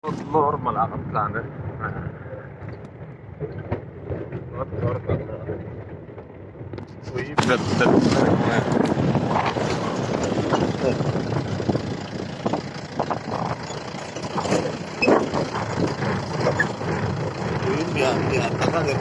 Normal ah kan tlan e not normal ui bet bet ui miah miah tak a ni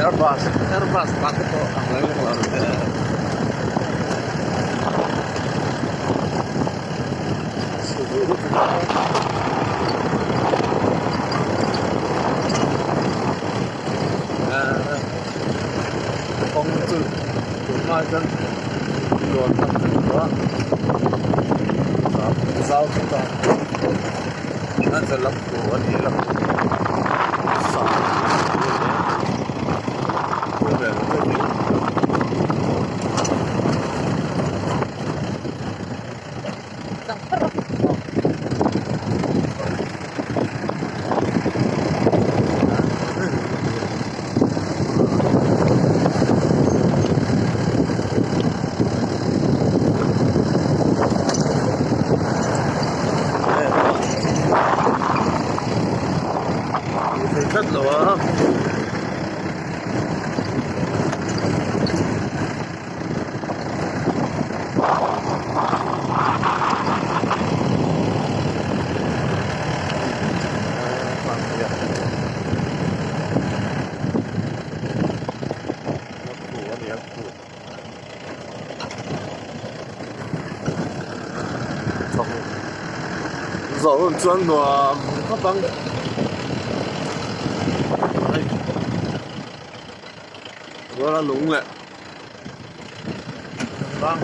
Airbus Airbus tak te pawh ang reng lo kawng chu tunhma hian nuam tak a ni tawh a zau tawh a a lam tur a ni a Thei tlat lo a. Zawh hun chuan nuam khawp ang. Ruala lung leh bang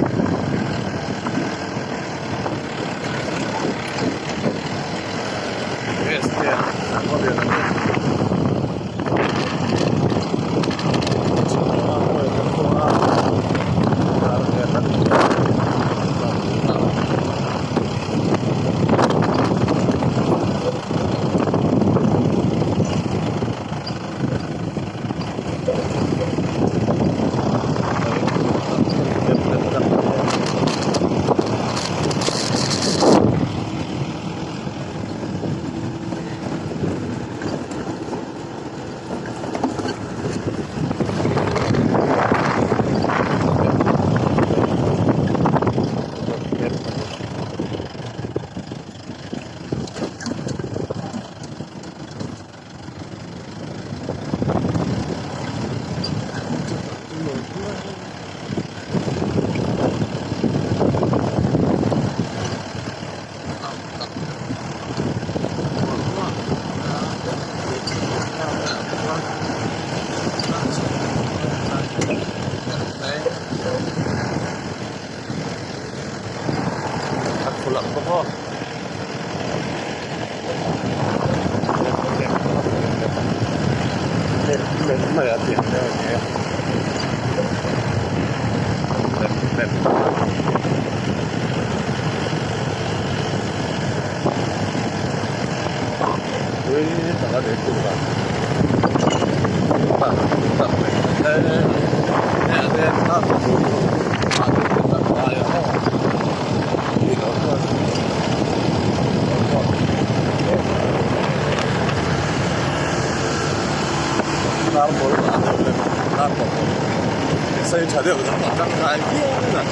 Sei tha deuh dang a tangkai viau a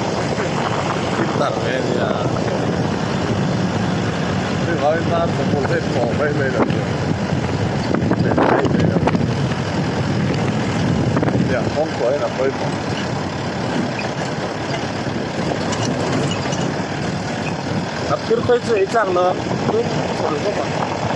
filter ve a nia chuvangin tan thawmhnaw te tawh mai mai lo tur chei mai mai lo tiang kawngkuah hian a pawimawh. A phir phei chu ei tlak lo a tui chawlh bawk ang.